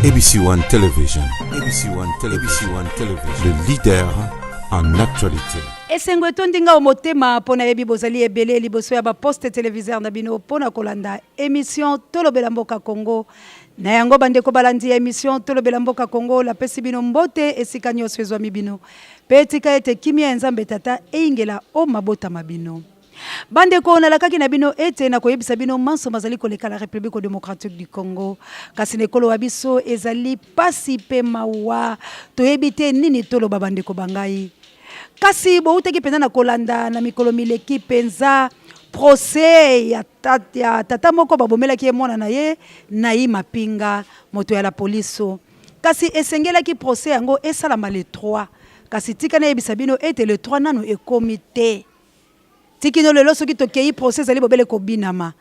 ABC One Television, ABC One Television, ABC One Television, le leader en actualité. Esengo etondi nga o motema mpo nayebi bozali ebele liboso ya ba poste televiseur na bino mpo na kolanda emission Tolobela Mboka Congo. Na yango bandeko balandi ya emission Tolobela Mboka Congo, lapesi bino mbote esika nyonso ezwami bino mpe tika ete kimia ya Nzambe Tata eyingela o mabota ma bino. Bandeko, nalakaki na bino ete nakoyebisa bino manso mazali koleka na Republique democratique du Congo. Kasi na ekolo wa biso ezali pasi pe mawa. Toyebi te nini toloba bandeko ba ngai. Kasi bowutaki penza na kolanda na mikolo mileki penza procès ya ya tata moko babomelaki ye mwana na ye Nayi Mapinga, moto ya la poliso. Kasi esengelaki procès yango esalama le 3. Kasi tika nayebisa bino ete le 3 nanu ekomi te. Ti kino lelo soki tokeyi procès ezali bobele kobinama.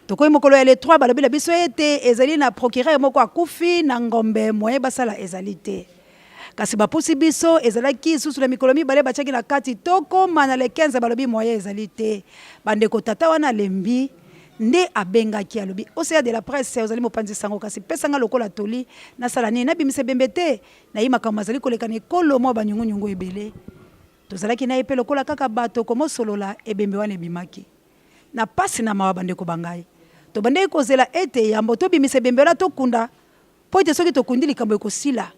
Tokomi mokolo ya le 3 balobi na biso ete ezali na procureur moko akufi na ngombe moyen basala ezali te. Kasi bapusi biso ezalaki lisusu na mikolo mibale batiaki na kati tokoma na le 15 balobi moyen ezali te. Bandeko tata wana alembi nde abengaki alobi Ocean de la presse ozali mopanzi sango kasi pesa nga lokola toli nasala nini nabimisa ebembe te nayi makambo mazali koleka na ekolo mua ba nyungu nyungu ebele. Tozalaki na ye mpe lokola kaka bato komosolola, ebembe wana ebimaki. Na pasi na mawa, bandeko ba ngai, tobandaki kozela ete yambo tobimisa ebembe wana tokunda, mpo ete soki tokundi likambo ekosila.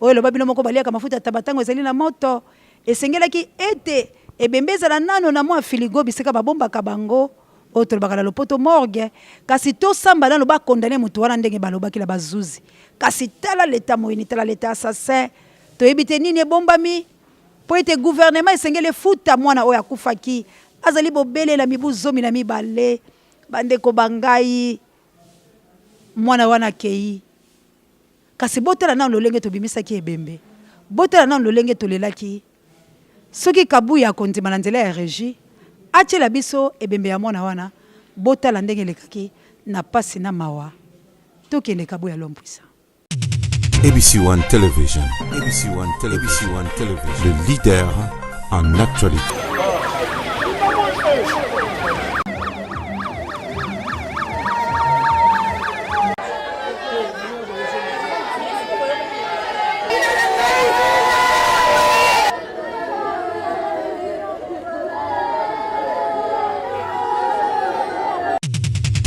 Oyo eloba bino moko baliaka mafuta ya taba tango ezali na moto, esengelaki ete ebembe ezala nano na mwa filigo bisika babombaka bango, oyo tolobaka na lopoto morgue, kasi tosamba nano ba condamner moto wana ndenge balobaki na bazuzi. Kasi tala l'etat moyini, tala l'etat assassin, toyebi te nini ebombami. Mpo ete guvernema esengeli efuta mwana oyo akufaki, azali bobele na mibu 12. Bandeko ba ngai, mwana wana akei. Kasi botala nanu lolenge tobimisaki ebembe. Botala nanu lolenge tolelaki. Soki Kabuya akondima na nzela ya regie, atiela biso ebembe ya mwana wana, botala ndenge elekaki na pasi na mawa. Tokende Kabuya l'homme puissant. ABC One Television, ABC One Television, ABC One Television, le leader en actualité.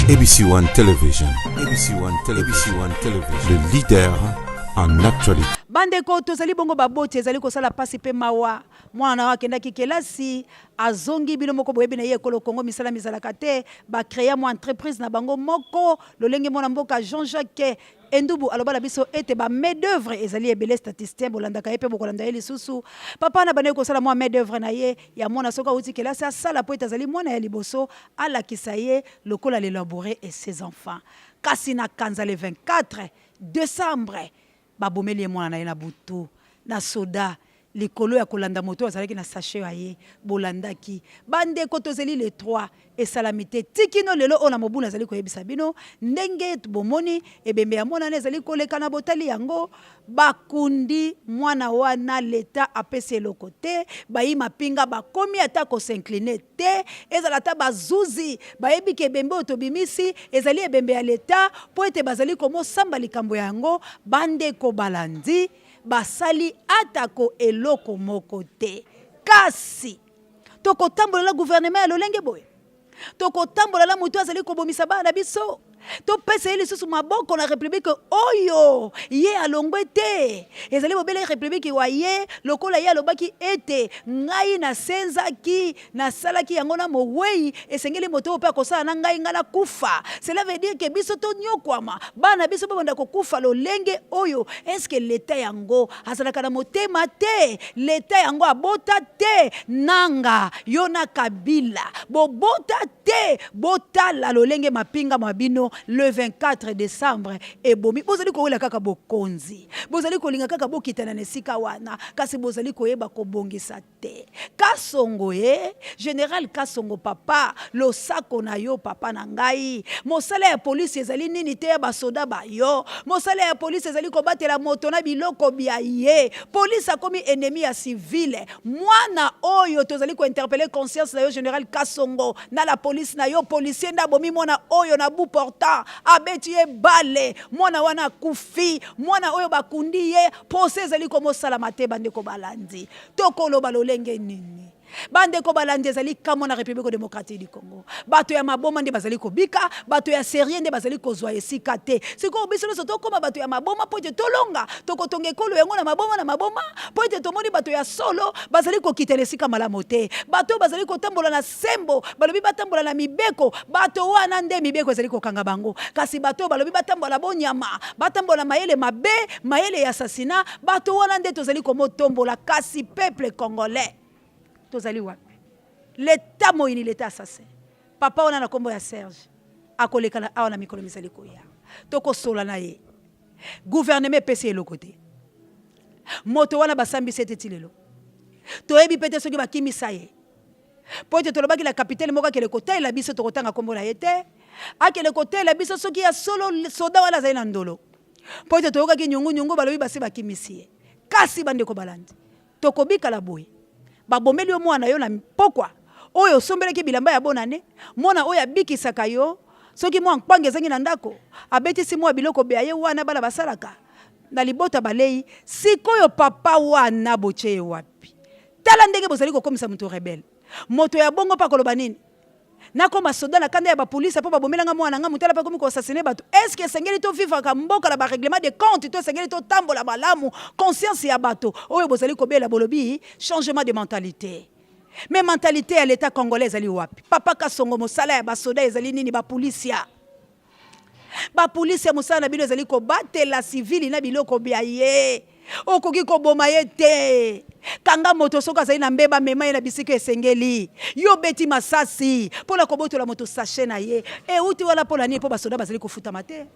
ABC One Television, ABC One Television, ABC One Television, le leader en actualité. Bandeko tozali bongo baboti ezali kosala pasi pe mawa mwana na yo akendaki kelasi azongi bino moko boyebi na ye ekolo Congo misala mizalaka te ba crea mwa entreprise na bango moko lolenge mwana mboka Jean-Jacques Endubu aloba na biso ete ba main d'oeuvre ezali ebele statisticien bolandaka ye pe bokolanda ye lisusu. Papa wana abandaki kosala mwa main d'oeuvre na ye ya mwana soki awuti kelasi asala po ete azali mwana ya liboso alakisa ye lokola le laboure et ses enfants. Kasi na Kanza le 24 decembre babomeli ye mwana na ye na butu na soda Likolo ya kolanda moto oyo azalaki na sachet ya ye, bolandaki. Ba ndeko tozeli le 3 esalami te ti kino lelo oyo na mobu nazali koyebisa bino ndenge bomoni ebembe ya mwana wana ezali koleka na botali yango bakundi mwana wana l'etat apesi eloko te bayi mapinga bakomi ata ko s'incliner te ezala ata bazuzi bayebi ke ebembe oyo tobimisi ezali ebembe ya l'etat mpo ete bazali komosamba likambo yango bandeko balandi Basali atako eloko moko te. Kasi, tokotambola na guvernema ya lolenge boye? Tokotambola na moto azali kobomisa bana na biso? Topesa ye lisusu maboko na republiki oyo ye alongwe te? Ezali bobele republiki wa ye, lokola ye alobaki ete, Ngai nasenzaki, nasalaki yango na mowei, esengeli moto oyo mpe akosala na ngai, ngai nakufa. Cela veut dire que biso tonyokwama, bana na biso babanda kokufa lolenge oyo. Est ce que l'Etat yango azalaka na motema te? L'Etat yango abota te? Nanga, yo na Kabila bobota te? Botala lolenge mapinga ma bino le 24 decembre ebomi. Bozali kowela kaka bokonzi, bozali kolinga kaka bokitana na esika wana, kasi bozali koyeba kobongisa te. Kasongo he general kasongo papa losako na yo papa na ngai mosala ya polisi ezali nini teya ba soda ba yo mosala ya polisi ezali kobatela moto na biloko bia ye polisi akomi ennemi ya civile mwana oyo tozali ko interpeller conscience na yo general kasongo na la police na yo policier nde abomi mwana oyo na bout portant. ans, abeti ye bale, mwana wana akufi, mwana oyo bakundi ye, procès ezali komosalama te. Bandeko balandi, tokoloba lolenge nini? Bandeko balandi, ezali kamwa na République démocratique du Congo. Bato ya maboma nde bazali kobika, bato ya sérieux nde bazali kozwa esika te. Sikoyo biso nyonso tokóma bato ya maboma mpo ete tolonga, tokotonga ekolo yango na maboma na maboma, mpo ete tomoni bato ya solo bazali kokitela esika malamu te. Bato oyo bazali kotambola na sembo, balobi batambola na mibeko, bato wana nde mibeko ezali kokanga bango. Kasi bato oyo balobi batambola bonyama, batambola mayele mabe, mayele ya assassinat, bato wana nde tozali komotombola. Kasi peuple congolais, tozali wapi? Leta moyini, leta assassin. Papa wana na nkombo ya Serge akoleka na awa na mikolo mizali koya, tokosola na ye. Gouvernement epesi eloko te. Moto wana basambisi ete ti lelo toyebi mpe te soki bakimisa ye, mpo ete tolobaki na capitaine moko akende kotalela biso, tokotanga nkombo na ye te, akende kotalela biso soki ya solo soda wana azali na Ndolo, mpo ete toyokaki nyungunyungu, balobi basi bakimisi ye. Kasi bandeko balandi, tokobikala boye? Babomeli yo mwana yo na pokwa oyo osombelaki bilamba ya bonane, mwana oyo abikisaka yo soki mwa nkwanga ezangi na ndako, abetisi mwa biloko bya ye wana bana basalaka na libota balei. Sikoyo papa wana botie ye wapi? Tala ndenge bozali kokomisa moto rebelle. Moto ya bongo mpe akoloba nini? Nakoma soda na kanda ya bapolisi mpo babomelanga mwana nga, motala mpe akomi koassassiner bato. Est-ce esengeli tovivaka mboka na barèglement de compte to esengeli totambola malamu? Conscience ya bato oyo bozali kobela, bolobi changement de mentalité, mais mentalité ya l'État congolais ezali wapi? Papa Kasongo, mosala ya basoda ezali nini? Bapolisia, bapolisi ya mosala na bino ezali kobatela civil na biloko bya ye. Okoki koboma ye te. Kanga moto soki azali na mbeba, mema ye na bisika esengeli. Yo beti masasi mpo na kobotola moto sachet na ye, euti wana mpo na nini? Mpo basoda bazali kofutama te,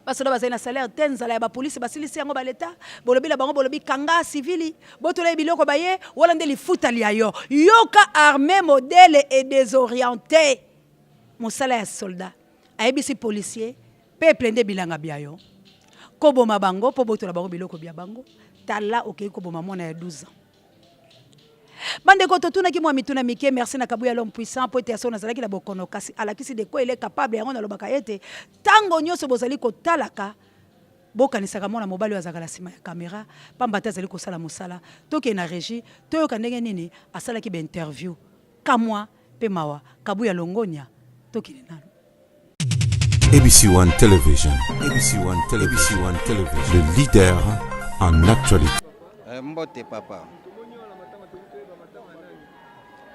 basoda bazali na salaire te. Nzala ya bapolisi basilisi yango. Baleta bolobi na bango, bolobi kanga civil, botola ye biloko baye, wana nde lifuta lia yo. Yoka armée modèle et désorienté. Mosala ya soldat, ayebisi policier: peuple nde bilanga bya yo, koboma bango mpo botola bango biloko bya bango. Tala, okei koboma mwana ya 12 ans. Bandeko, totunaki mwa mituna mike. Merci na Kabuya, l'homme puissant, po ete ya so nazalaki na bokono, kasi alakisi de quoi il est capable. Yango nalobaka ete ntango nyonso bozali kotalaka, bokanisaka mwana mobali oyo azalaka na nsima ya kamera, pamba te azali kosala mosala. Tokende na régie, toyoka ndenge nini asalaki bainterview. Kamwa mpe mawa. Kabuya, longonia. Tokende nano. ABC One Television, ABC One Television, ABC One Television, le leader en actualité. Mbote papa.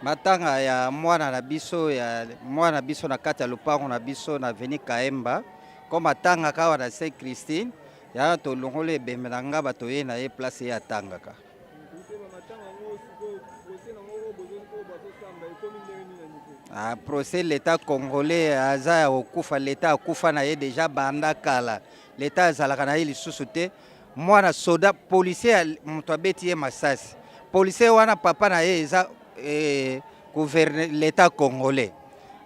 Matanga ya mwana na biso, ya mwana na biso na kati ya lopango na biso na avenue Kaemba, comme atangaka awa na Saint Christine. Ya tolongoli ebembe na nga, bato ye na ye place ye atangaka. Ah, procès, l'État congolais aza ya kokufa. L'État akufa na ye déjà banda kala. L'État azalaka na ye lisusu te. Mwana soda, policier, moto abeti ye masasi, policier wana papa na ye eza gouverne l'État congolais.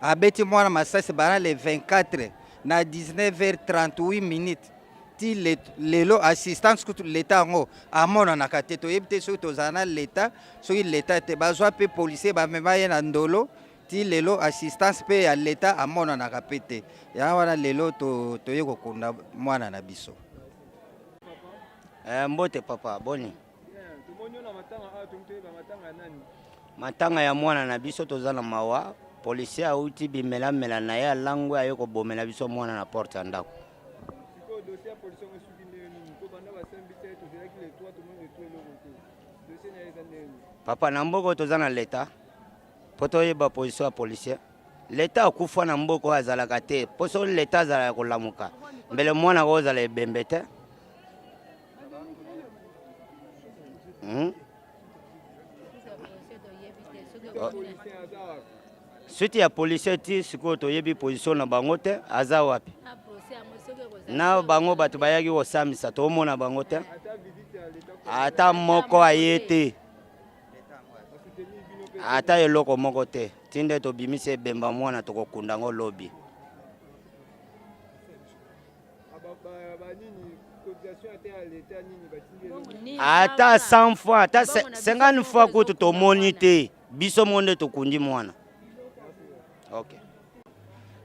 Abeti mwana masasi bana le 24 na 19h38 minutes. Ti lelo assistance kutu l'État yango amonanaka te. Toyebi te soki tozala na l'État, soki l'État te. Bazwa mpe policier, bamema ye na Ndolo. Ti lelo assistance mpe ya l'État amonanaka mpe te. Yango wana lelo toye kokunda mwana na biso. Mbote papa, boni? Matanga ya mwana na biso. Toza na mawa. Policier auti bimelamela na ye, alangwe, aye kobomela biso mwana na porte ya ndako. Dossier ya policier yango esuki ndenge nini? Mpo banda basambisa ye, tozelaki le 3, tomoni le 3 eloko te. Dossier na ye eza ndenge nini? Papa, na mboka oyo toza na leta mpo toyeba position ya policier. Leta akufa na mboka oyo, azalaka te, mpo soki leta azalaka kolamuka, mbele mwana oyo ozala ebembe te. Suite ya policier, ti sikoyo toyebi position na bango te. Aza wapi na bango? Bato bayaki kosambisa, tomona bango te, ata moko aye te, ata eloko moko te. Ti nde tobimisi ebemba mwana, tokokunda yango lobi. Banini cotisation ata ya leta nini batindi? Ata 100 fois, ata 50 fois kutu tomoni te. Biso mo nde tokundi mwana. Ok.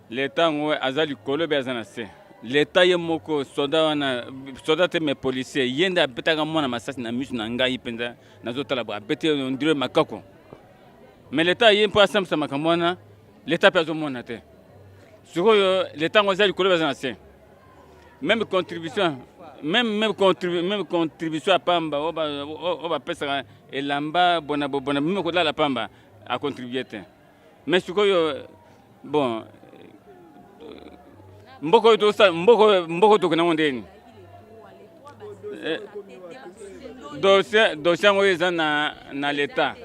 Leta yango aza likolo be aza na se. Leta ye moko soda wana soda te mais policier ye nde abetaka mwana masasi na miso na ngai mpenza nazotala boye abeti ondire makako mais leta ye mpo asambisa makambo wana leta mpe azomona te sikoyo leta yango aza likolo be aza na se meme contribution meme meme contribu, meme contribution ya pamba oyo bapesaka elamba bona bona meme kolala pamba acontribue te Mais sikoyo bon mboka oyo tosala mboka mboka oyo tokende yango ndeni eh, dossier dossier yango eza na na l'etat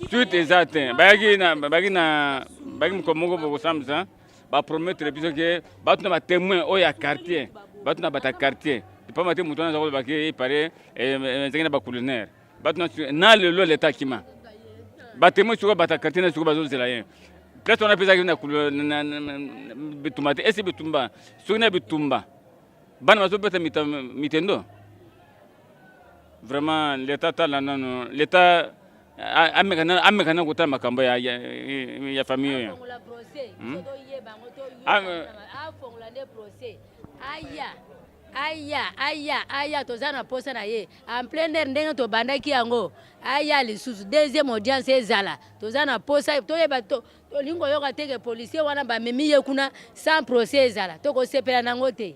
suite eza te bayaki na bayaki na bayaki mokolo moko bokosambisa bapromettre biso ke bato na batemoin oyo ya quartier bato na bato ya quartier pamba te moto wana aza koloba ke epare eh, eh, ezalaki na baculinaire bato na na lelo leta akima batemoin sikoyo bato ya quartier na sikoyo bazozela ye place wana mpe ezalaki na bitumba te esi bitumba soki na bitumba bana bazobeta mitendo vraiment leta tala nano leta ameka nano kotala makambo ya, ya, ya famille oyo hmm? Aya aya aya aya toza na posa na ye en plein air ndenge tobandaki yango aya lisusu deuxième audience ezala toza na posa toyeba tolingi koyoka te ke policier wana bamemi ye kuna sans procès ezala tokosepela nango te.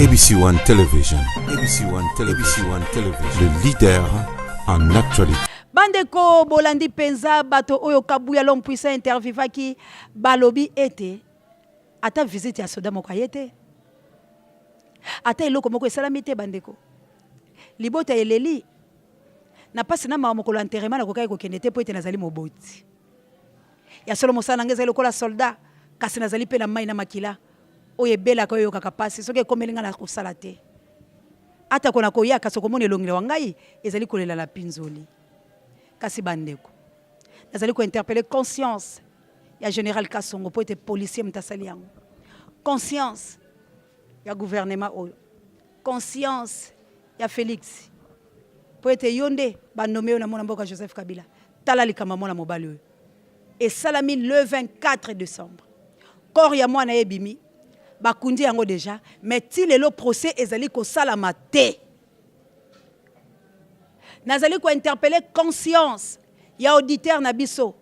ABC One Television, ABC One Television, ABC One Television, le leader en actualité. Bandeko bolandi penza bato oyo Kabuya l'homme puissant interviewaki balobi ete Ata visite ya soda moko aye te. Ata eloko moko esalami te bandeko. Libota eleli. Na pasi na mawa mokolo ya enterrement nakokaki kokende te mpo ete nazali moboti. Ya solo mosala na ngai ezali lokola soldat kasi nazali mpe na mayi na makila oyo ebelaka oyo eyokaka pasi soki ekomeli ngai nakosala te. Atako nakoya kasi okomona elongi wa ngai ezali kolela na pinzoli. Kasi bandeko nazali ko interpeller conscience ya general Kasongo mpo ete policier moto asali yango. Conscience ya gouvernement oyo, conscience ya Felix mpo ete yo nde ba nomme yo na mwana mboka Joseph Kabila. Tala likambo ya mwana mobali oyo esalami le 24 decembre, corps ya mwana ye ebimi, bakundi yango deja, mais ti lelo procès ezali kosalama te. Nazali ko interpeller conscience ya auditeur na biso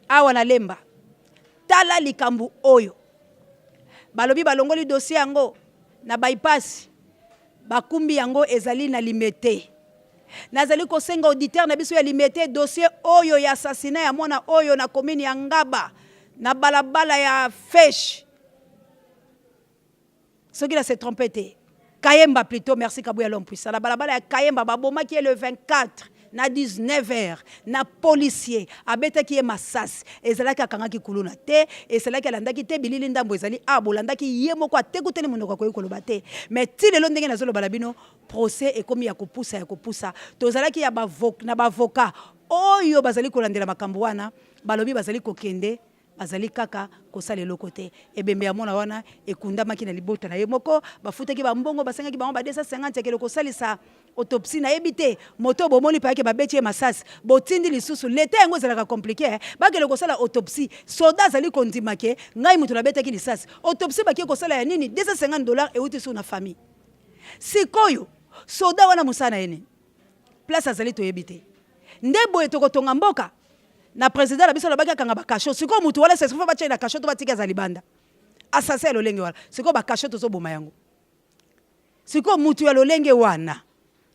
awa na Lemba. Tala likambo oyo. Balobi balongoli dossier yango na bypass, bakumbi yango ezali na Limete. Nazali kosenga auditeur na biso ya Limete dossier oyo ya assassinat ya mwana oyo na commune ya Ngaba na balabala ya Fesh. Soki na se tromper te, Kayemba plutot, merci Kabuya l'homme puissant, na balabala ya Kayemba babomaki ye le 24 na 19 heures na policier abetaki ye masasi, ezalaki akangaki kuluna te, esalaki alandaki te, bilili ndambo ezali awa bolandaki ye moko atekuteli monoko akoki koloba te, mais ti lelo ndenge nazoloba na bino procès ekomi ya kopusa ya kopusa, tozalaki ya ba na ba avocats oyo bazali kolandela makambo wana balobi bazali kokende Bazali kaka kosala eloko te. Ebembe ya mwana wana ekundamaki na libota na ye moko. Bafutaki ba mbongo, basengaki bango ba 250 ya kende kosalisa autopsie. Nayebi te moto oyo bomoni payake babeti ye masasi, botindi lisusu. L'etat yango ezalaka complique eh. Bakende kosala autopsie, soda azali kondima ke ngai moto nabetaki lisasi. Autopsie bakeyi kosala ya nini? 250 dollars ewuti lisusu na famille. Sikoyo soda wana mosala na ye nini? Place azali toyebi te. Nde boye tokotonga mboka? Na president na biso alobaki akanga ba cachot sikoyo mutu wana c'est faut batia ye na cachot to batika aza libanda assassin ya lolenge wana sikoyo ba cachot tozoboma yango sikoyo mutu ya lolenge wana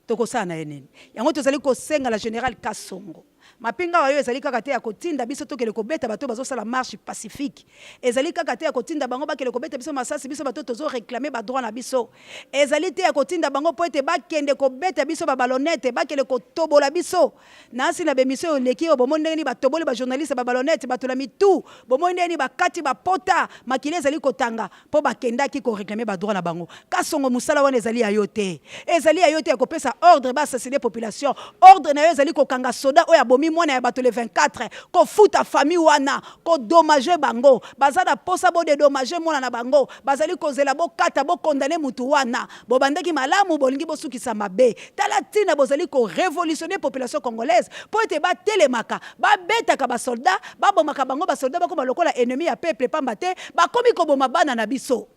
tokosala na ye nini yango tozali kosenga na general Kasongo mapinga wa yo ezali kaka te ya kotinda biso tokende kobeta bato bazosala marche pacifique ezali kaka te ya kotinda bango bakende kobeta biso masasi biso bato tozo reclamer ba droit na biso ezali te ya kotinda bango mpo ete bakende kobeta biso ba balonete bakende kotobola biso Nasi na b'emission oyo eleki oyo bomoni ndenge nini batoboli ba journaliste ba balonette batu na mitu bomoni ndenge nini bakati ba pota makila ezali kotanga po bakendaki ko reclamer ba droit na bango kasongo musala wana ezali ya yo te ezali ya yo te ya kopesa ordre ba assassiner population ordre na yo ezali kokanga soda oyo abomi. abomi mwana ya bato le 24, kofuta famille wana, ko dommager bango. Baza na posa bodédommager mwana na bango. Bazali kozela bokata, bocondamner mutu wana. Bobandaki malamu, bolingi bosukisa mabe. Tala ntina bozali korévolutionner population congolaise, mpo ete batelemaka, babetaka basoldat, babomaka bango. Basoldat bakoma lokola ennemi ya peuple, pamba te bakomi koboma bana na biso,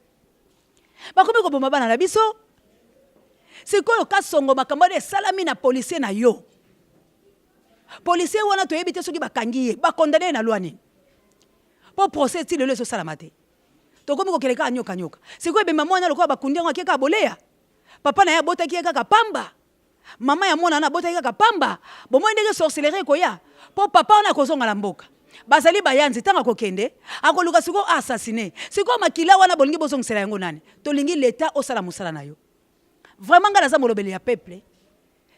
bakomi koboma bana na biso. Sikoyo Kasongo, makambo wana esalami na policier na yo. Policier wana, toyebi te soki bakangi ye, bacondamner ye na loi nini, mpo procès ti lelo ezosalama te. Tokomi kokende kaka nyokanyoka. Sikoyo ebemba mwana, lokola bakundi yango, ake kaka boleya. Papa na ye abotaki ye kaka pamba, mama ya mwana wana abotaki kaka pamba. Bomoi ndenge sorcellerie ekoya, mpo papa wana akozonga na mboka, bazali bayanzi. Ntango akokende, akoluka sikoyo assassiner. Sikoyo makila wana bolingi bozongisela yango nani? Tolingi leta osala mosala na yo. Vraiment, ngai naza molobeli ya peuple,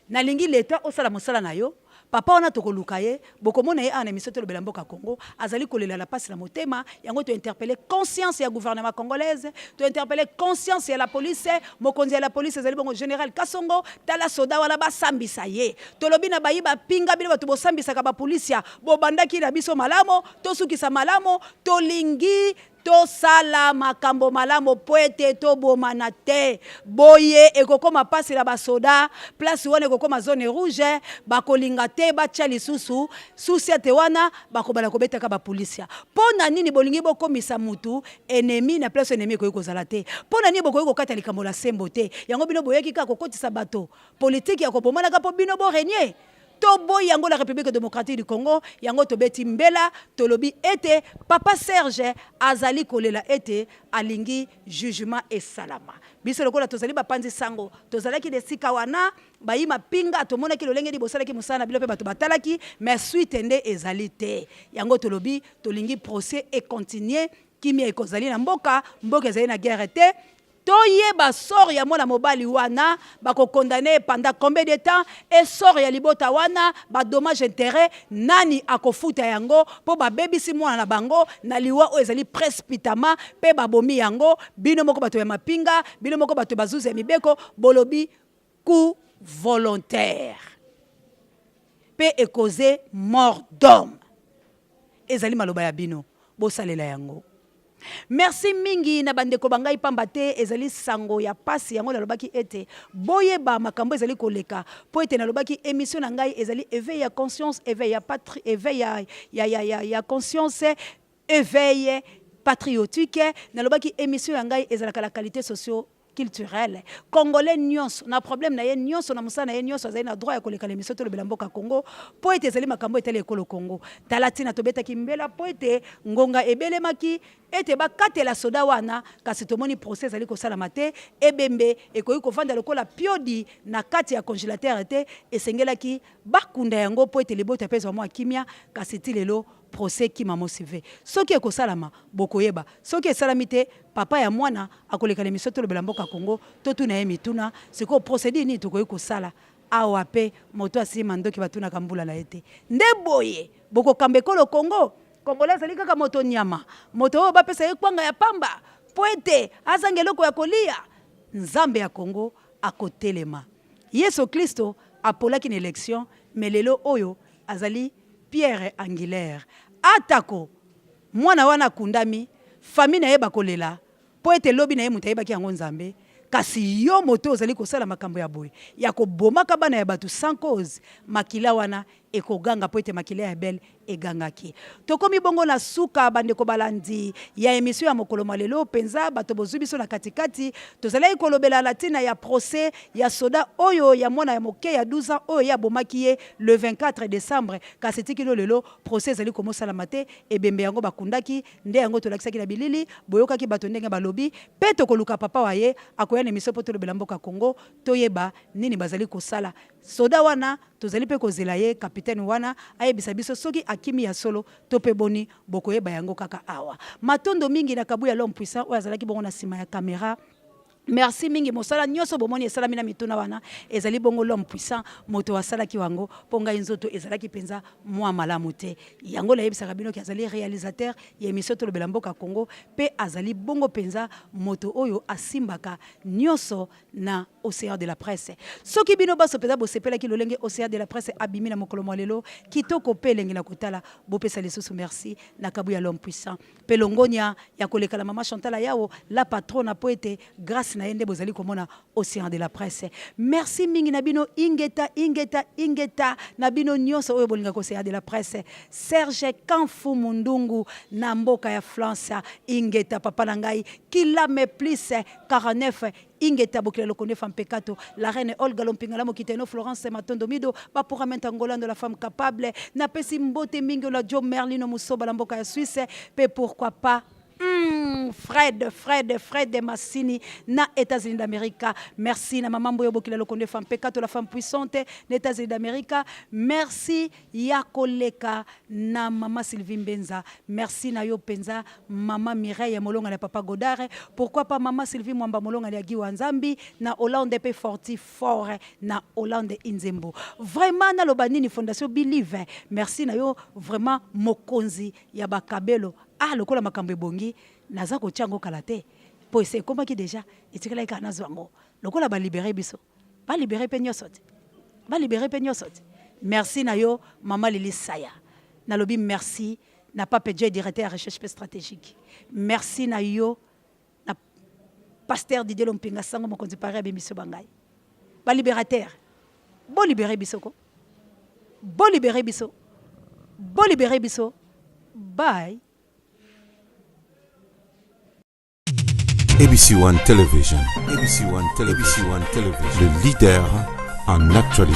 nalingi leta osala mosala na yo. Papa wana, tokoluka ye, bokomona ye awa na émission Tolobela Mboka Congo. Azali kolela na mpasi na motema. Yango tointerpeller conscience ya gouvernement congolaise, tointerpeller conscience ya la police. Mokonzi ya la police ezali bongo général Kasongo. Tala soda wana, basambisa ye. Tolobi na bayi bapinga, bino bato bosambisaka bapolisia, bobandaki na biso malamu, tosukisa malamu. Tolingi tosala makambo malamu po ete tobomana te. Boye ekokóma mpasi na basoda. Place wana ekokóma zone rouge, bakolinga te batya lisusu susi ete wana bakobala kobetaka bapolisia. Mpo na nini bolingi bokomisa mutu ennemi na place ennemi ekoki kozala te? Mpo na nini bokoki kokata likambo la sembo te? Yango bino boyaki kaka kokotisa bato politike ya kobomanaka mpo bino borégner. Toboyi yango la République démocratique du Congo. Yango tobeti mbela, tolobi ete papa Serge azali kolela ete alingi jugement esalama. Biso lokola tozali bapanzi sango, tozalaki na esika wana, bayi mapinga, tomonaki lolenge nini bosalaki mosala na bino mpe bato batalaki, mais suite nde ezali te. Yango tolobi tolingi procès econtinuer, kimia ekozali na mboka. Mboka ezali na guerre te. Toyeba sort ya mwana mobali wana, bakocondamner pendant combien de temps, et sort ya libota wana, badommage intérêt nani akofuta yango, mpo babebisi mwana na bango na liwa oyo ezali précipitamment mpe babomi yango. Bino moko bato ya mapinga, bino moko bato bazuzi ya mibeko, bolobi coup volontaire mpe ecauser mort d'homme. Ezali maloba ya bino, bosalela yango. Merci mingi na bandeko ba ngai, pamba te ezali sango ya pasi. Yango nalobaki ete boyeba makambo ezali koleka, mpo ete nalobaki émission na ngai ezali éveil ya conscience, éveil ya patri, éveil ya conscience, éveil patriotique. Nalobaki émission ya ngai ezalaka la qualité socio culturelle. Congolais nyonso na problème na ye nyonso, na mosala na ye nyonso, azali na droit ya koleka na émission Tolobela Mboka Congo, mpo ete ezali makambo etali ekolo Congo. Tala ntina tobetaki mbela, mpo ete ngonga ebelemaki ete bakatela soda wana, kasi tomoni procès ezali kosalama te. Ebembe ekoki kovanda lokola piodi na kati ya congélateur te. Esengelaki bakunda yango mpo ete libota mpe ezwa mwa kimia, kasi ti lelo procès kima mosive. Soki ekosalama, bokoyeba. Soki esalami te, papa ya mwana akoleka na émission Tolobela Mboka Congo, totuna ye mituna. Sikoyo procédure nini tokoki kosala awa? Mpe moto asima ndoki, batunaka mbula na ye te. Nde boye bokokamba ekolo Congo? Congolais azali kaka moto nyama, moto oyo bapesa ye kwanga ya pamba mpo ete azanga eloko ya kolia. Nzambe ya Congo akotelema. Yesu Kristo apolaki na élection, mais lelo oyo azali pierre angulaire. Atako mwana wana akundami, famille na ye bakolela mpo ete lobi na ye moto ayebaki yango Nzambe. Kasi yo moto ozali kosala makambo ya boye ya kobomaka bana ya bato sans cause, makila wana ekoganga, mpo ete makila ya Abel egangaki. Tokomi bongo na suka, bandeko balandi ya émission ya mokolo mwa lelo. Mpenza bato bozwi biso na katikati, tozalaki kolobela na ntina ya procès ya soda oyo ya mwana ya moke ya 12 ans oyo ye abomaki ye le 24 décembre, kasi etikili lelo procès ezali komosalama te. Ebembe yango bakundaki nde yango tolakisaki na bilili, boyokaki bato ndenge balobi. Mpe tokoluka papa wa ye, akoya na émission mpo tolobela mboka Congo, toyeba nini bazali kosala. Soda wana, tozali mpe kozela ye, capitaine wana, ayebisa biso soki akimi ya solo to mpe boni. Bokoyeba yango kaka awa. Matondo mingi na Kabuya, l'homme puissant, oyo azalaki bongo na nsima ya caméra. Merci mingi mosala nyoso bomoni esalami na mituna wana ezali bongo l'homme puissant moto asalaki wango mpo ngai nzoto ezalaki mpenza mwa malamu te. Yango nayebisaka bino ke azali realisateur ya emission Tolobela Mboka Congo mpe azali bongo mpenza moto oyo asimbaka nyoso na Ocean de la Presse. Soki bino banso mpenza bosepelaki lolenge Ocean de la Presse abimi na mokolo mwa lelo, kitoko mpe elengi na kotala, bopesa lisusu merci na Kabuya l'homme puissant. Pe longonia ya koleka na mama Chantal Ayawo la patrona po ete grace na ye nde bozali komona Ocean de la presse. Merci mingi na bino ingeta ingeta ingeta na bino nionso oyo bolingaka Ocean de la presse. Serge Kanfu Mundungu na mboka ya France ingeta papa na ngai kilame plus 49 Ingeta bokila lokonde femme pekato la reine Olga Lompinga la mokiteno Florence Matondo Mido bapuramenta Ngolando la femme capable napesi mbote mingi na Joe Merlino Musoba la mboka ya Suisse pe pourquoi pas Fred Fred Fred Massini na États-Unis d'Amérique merci na maman Mboyo Bokila Lokonde femme pekato la femme puissante na États-Unis d'Amérique merci ya koleka na mama Sylvie Mbenza merci na yo penza mama Mireille Molonga na papa Godard pourquoi pas mama Sylvie Mwamba Molonga ya Giwa Nzambi na Hollande pe Forti Fort na Hollande Inzembo vraiment naloba nini fondation Believe merci na yo vraiment mokonzi ya bakabelo ah lokola makambo ebongi naza kotia yango kala te po ese ekomaki deja etikalaki kaka nazwa yango lokola ba libere biso Ba libere pe nioso te. Ba libere pe nioso te. Merci na yo maman Lili Saya. Nalobi merci na Pape Joy directeur ya recherche pe strategique. Merci na yo na pasteur Didier Lompinga sango mokonzi Paris ya bemiso ba ngai. Ba liberateur. Bo libere biso ko. Bo libere biso. Bo libere biso. Bye. ABC One Television, ABC One Television, ABC One Television, le leader en actualité.